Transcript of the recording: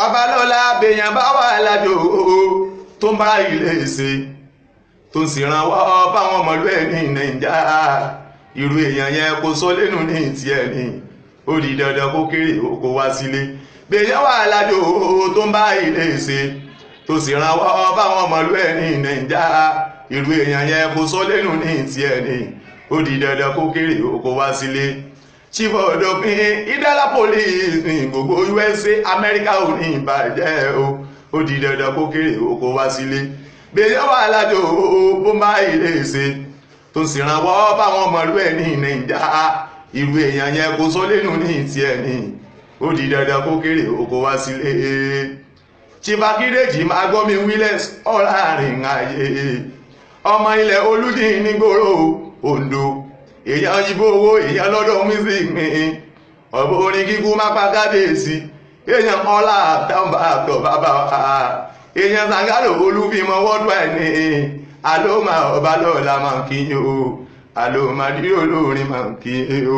Ọbalọ́lá bèèyàn bá wà lájò tó ń bá ilé ṣe tó ń sì rànwọ́ báwọn ọmọlú ẹ̀ ní Nàìjà, irú èèyàn yẹn kò sọ lẹ́nu ní tiẹ̀ ní, ó di dandan kó kéré oko wá sílé. Bèèyàn wà lájò tó ń bá ilé ṣe tó sì rànwọ́ báwọn ọmọlú ẹ̀ ní Nàìjà, irú èèyàn yẹn kò sọ lẹ́nu ní tiẹ̀ ní, ó di dandan kó kéré oko wá sílé. Chief Ọ̀dọ̀fin Idala Police ní gbogbo USA Amẹ́ríkà ò ní ìbàjẹ́ o, ó di dandan kó kéré oko wá sílé. Bèèyàn wà lájò bó ń bá ilé ṣe tó sì rànwọ́ báwọn ọmọlú ẹ̀ ní Nàìjà, irú èèyàn yẹn kò sọ lẹ́nu ní tiẹ̀ ní, ó di dandan kó kéré oko wá sílé. Chief Akíndèjì máa gbọ́ mi Williams ọ̀làrin ayé, ọmọ ilẹ̀ Olúdín nígboro Oǹdó, èèyàn yìbò owó èèyàn lọ́dọ̀ music mi, ọ̀bọ orin kíkú má pa kábíyèsí, èèyàn ọlá àtàwọn àtọ̀ bàbá wa, èèyàn Sàngálò Olúfimọ worldwide ní àlómà Ọbalọ́lá máa ń kí yín o, àlómà dí olórin máa ń kí yín o.